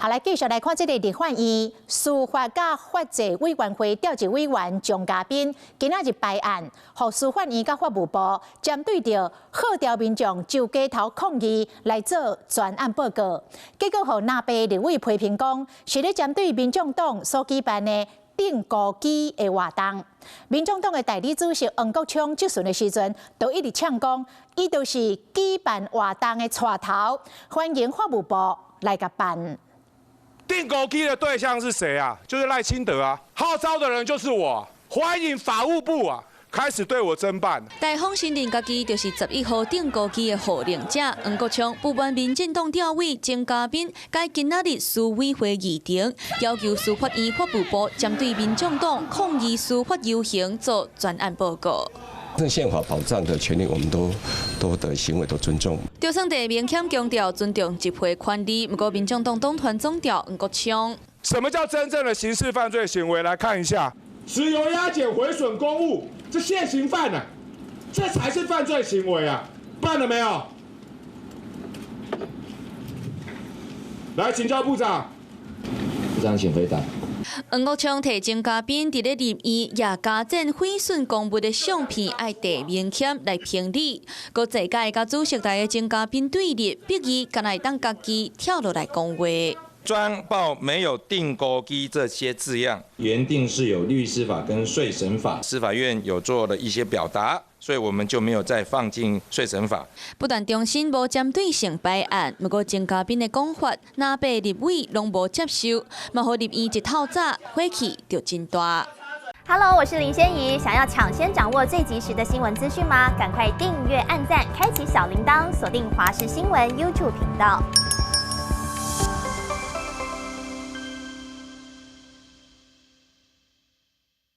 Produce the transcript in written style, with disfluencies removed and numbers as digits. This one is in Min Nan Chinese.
好，來繼續來看這个立法院司法佮法制委員會召集委員鍾嘉賓，今仔日排案，予司法院佮法務部針對著號召民眾上街頭抗議來做專案報告，結果予藍白立委批評講，是咧針對民眾黨所舉辦的釘孤枝的活動。民眾黨的代理主席黃國昌質詢的時陣，就一直嗆講，伊就是舉辦活動的帶頭，歡迎法務部來共辦。釘孤枝的對象是誰啊？就是賴清德啊！號召的人就是我，歡迎法務部啊，開始對我偵辦。大方承認家己就是11號釘孤枝的號令者，黃國昌不滿民進黨召委鍾嘉賓改今仔日司委會議程，要求司法院法務部針對民眾黨抗議司法遊行做專案報告。這憲法保障的權利，我們都的行為都尊重。就算地明顯強調尊重集會權利，毋過民眾黨黨團總召黃國昌。什麼叫真正的刑事犯罪行為？來看一下，石油壓減毀損公物，這現行犯啊，這才是犯罪行為啊！辦了沒有？來請教部長。部長請回答。黃國昌提鍾嘉賓佇咧立院也加剪毀損公物的相片，愛鄭明謙來評理。閣坐共佮主席台的鍾嘉賓對立，逼伊敢若會當家己跳落來講話。專報沒有釘孤枝這些字樣，原定是有律師法跟稅審法，司法院有做了一些表達，所以我們就沒有再放進稅審法。不但重申無針對性排案，毋過鍾嘉賓的講法，藍白立委攏無接受，嘛予立院一透早火氣就真大。 Hello，我是林仙怡，想要搶先掌握最及時的新聞資訊嗎？趕快訂閱、按讚、開啟小鈴鐺，鎖定華視新聞 YouTube 頻道。